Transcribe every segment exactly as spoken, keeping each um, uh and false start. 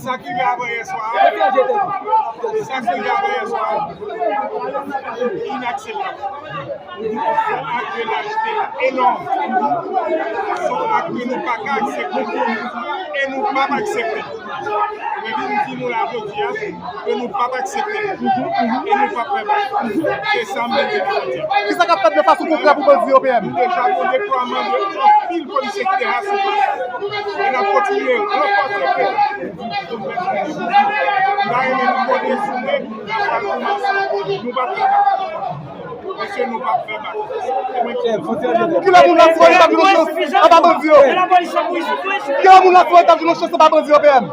Sa k rive avanyè swa a, sa k rive avanyè swa a, inakseptab. Se yon ak de lajte enòm. Se yon ak ke nou pa ka aksepte. E nou p ap aksepte. Mwen vin di nou la jodi a, ke nou p ap aksepte. E nou p ap fè bak. Se sa m vin di nou jodi a. Kisa k ap fèt nan Fas ou kontrè pou bandi yo, P M? Nou deja gen deplwaman de anpil polisye ki deja sou plas. E n ap kontinye ranfòse prezans. M ta renmen nou pote sou mwen, n ap pral kòmanse. Nou p ap fè bak. Mesye, nou p ap fè bak. Kilè moun la sou tab jwenn yon chans anba bandi yo? Kilè moun la sou tab jwenn yon chans anba bandi yo, P M?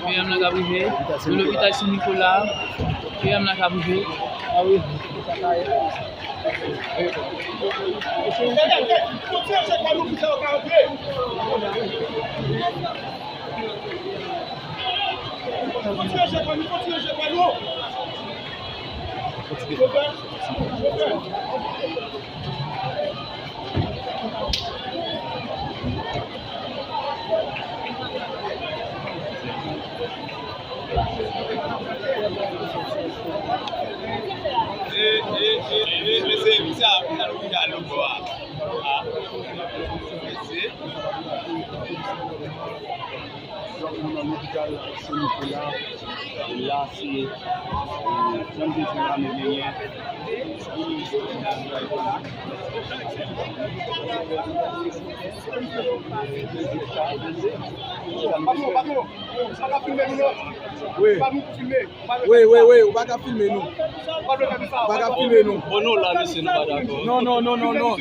P M nan k ap rive. Nou lopital Sen Nikola. P M nan k ap rive. E, e, e, e, mesye, kisa, kisa lopital yo fè a? A, mesye. Donk, nou nan lopital Sen Nikola. La, se, e, jan m te di w la, nou genyen. Patwon, patwon, pa ka filme nou, non. Wi. Pa nou filme. Wi, wi, wi, ou pa ka filme nou. Ou pa ka filme nou. Bon, nou la, mesye, nou pa dakò. Non, non, non, non, non.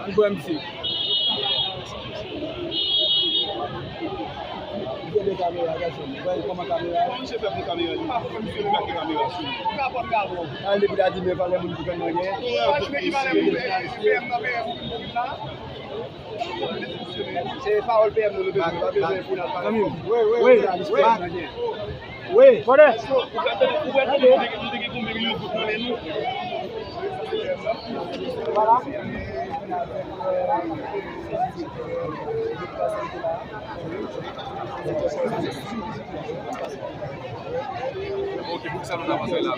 Ann pran misye. Misye de kamera, gason. Vwè kòman kamera ye. Misye fè pou kamera, li pa fè misye li make kamera sou li. Rapò travay. Al depi la di men valè moun ki fè n anyen. Misye de Se pawòl P M nou, nou bezwen, nou pa bezwen pou n al pale. Zanmi m, wi, wi, wi, wi. Wi. Ou pral tande, ou pral tande, nou te gen, nou te gen konbyen milyon goud nan men nou. Vwala. Ok, poukisa nou ta panse la?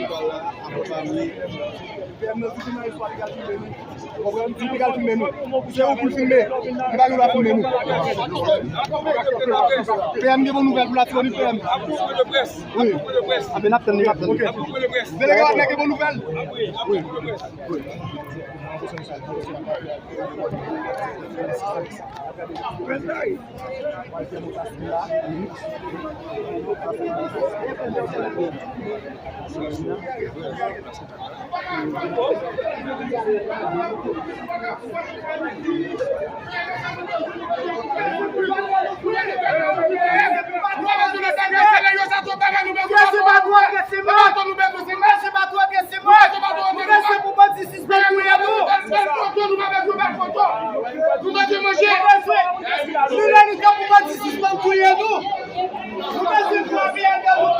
P M nan, si se nan istwa li ka filme nou. Konprann? Si li pral filme nou, se ou pou l filme. Li pa gen dwa filme nou. P M gen bon nouvèl pou Latibonit, P M. Wi. Anben, n ap tann li, n ap tann li. Delege Wagner gen bon nouvèl. Wi. Wi. Mesye, pa twò, mesye, mesye, pa twò, mesye, mesye, pou bandi sispann touye nou. Nou bezwen, nou bezwen, nou lè nou tan pou bandi sispann touye nou. Nou bezwen fè peyi a gade nou.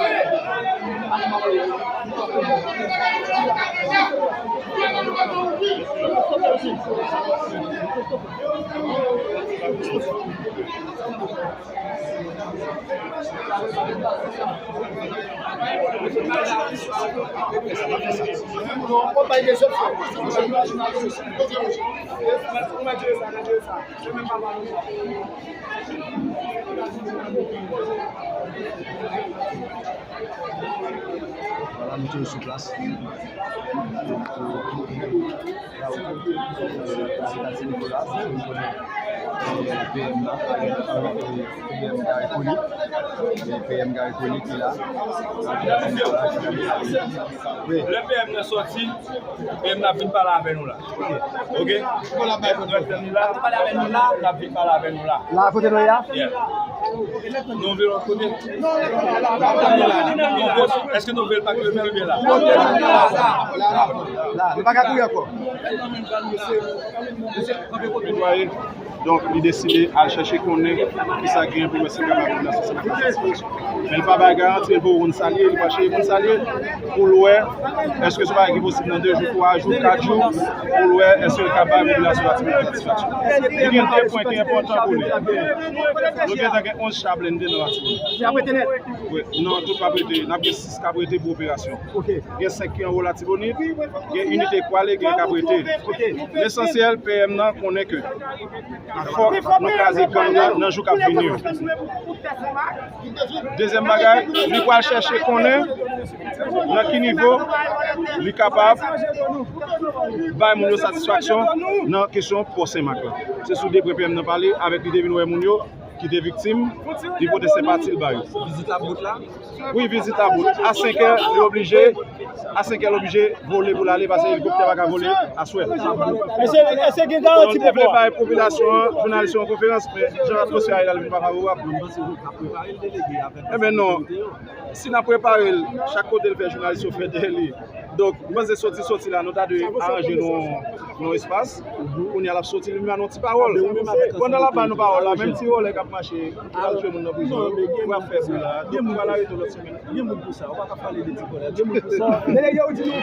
Vwala, nou toujou sou plas. P M nan, P M Gary Conille. P M Gary Conille ki la. Wi. Lè P M nan sòti, P M nan ap vin pale avè nou la. Ok? N ap tann li la. N ap vin pale avè nou la. La, kote nou ye a? Yeah. Nou vle lòt kote? Èske nou vle l pa k rive la? La, la, nou pa ka kouri ankò. Netwaye. Donk, li deside al chèche konnen kisa gen pou wè si l kapab popilasyon sa kapab satisfè. Men l pa bay garanti, l poko konn sa l ye, li pral chèche konn sa l ye, pou l wè èske se yon bagay ki posib nan de jou, twa jou, kat jou, pou l wè èske l ka bay popilasyon Latibonit satisfaksyon. Li gen de pwen ki enpòtan pou li. Nou gentan gen onz cha blende nan Latibonit. Wi, non, tout p ap rete. N ap gen sis k ap rete pou operasyon. Gen senk ki anwo Latibonit, gen inite k prale, gen k ap rete. Lesansyèl, P M nan konnen ke fòk nou kraze gang nan nan jou k ap vini yo. Dezyèm bagay, li pral chèche konnen nan ki nivo li kapab bay moun yo satisfaksyon nan kesyon pò Senmak la. Se sou de pwen P M nan pale avèk li te vin wè moun yo ki te viktim, li pote senpati l ba yo. Vizit la bout la? Wi, vizit la bout. A senk è, li oblije, a senk è, li oblije vole pou l ale, paske elikoptè pa ka vole aswè. Èske, èske gen garanti pou te vle bay popilasyon an, jounalis yo an konferans, men jan atmosfè a ye la, li vin pa favorab. Mwen panse nou ka prepare l delege avèk... Ebyen non, si n ap prepare l, chak kote l fè jounalis yo fè dèyè li. Donk, mwen panse soti, soti la, nou ta dwe aranje nou yon espas. Kounye a l ap soti, li menm nan yon ti pawòl. Pandan l ap ba nou pawòl la, menm ti vòlè k ap mache, k ap jwe moun nan prizon yo, w ap fè bri la. Donk, nou pral arete w lòt semèn. Gen moun pou sa, ou pa ka pale de ti vòlè. Gen moun pou sa. Delege, ou di nou.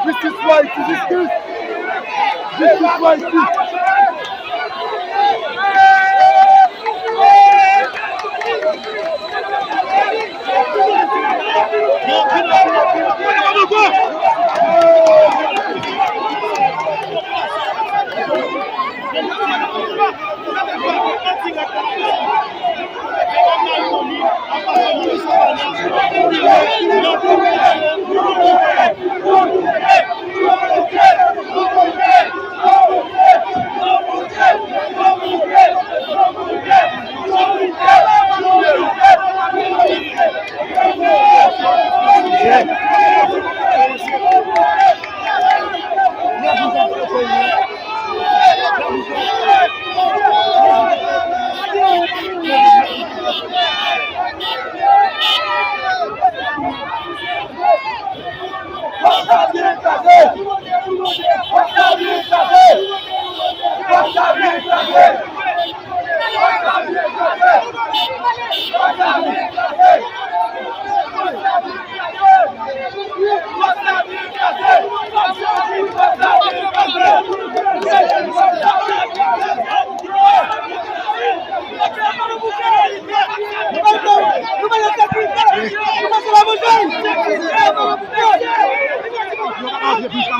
Jistis pou Ayiti, jistis! Jistis pou Ayiti!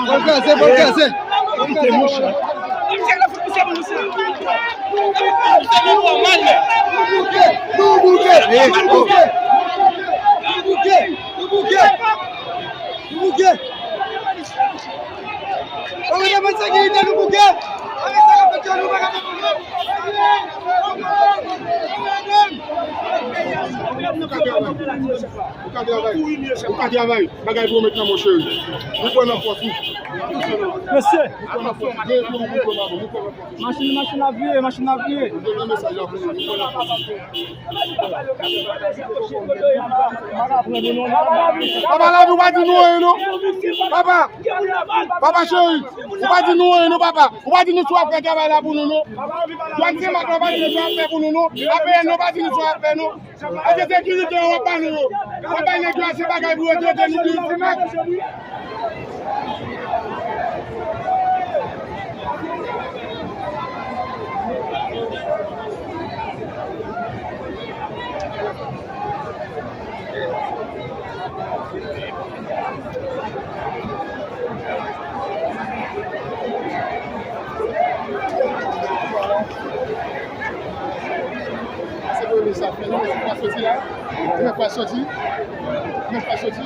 Bon gaze, bon gaze. Nou bouke, nou bouke, nou bouke, nou bouke, nou bouke. Ou rete mwen sekirite nou bouke. Ou ka travay, ou ka travay. Bagay pou ou met nan men w, cheri. Ou pran nan fòs ou. Mesye. Ou pran nan fòs. Gen pou ou met nan men w. Machin, machin ap vire, machin ap vire. Papa, lavi, ou pa di nou anyen, non. Papa, papa cheri, ou pa di nou anyen, non, papa. Ou pa di nou si w ap fè travay la pou nou, non. Dwàn Senmak la, ou pa di nou si w ap fè pou nou, non. A P N, ou pa di nou si w ap fè, non. Èske sekirite w ap ba nou yo? W ap bay nèg yo ase bagay pou yo trete nou ki Senmak? Se pou li sa fè, non, men pa soti la. Men pa soti. Men pa soti.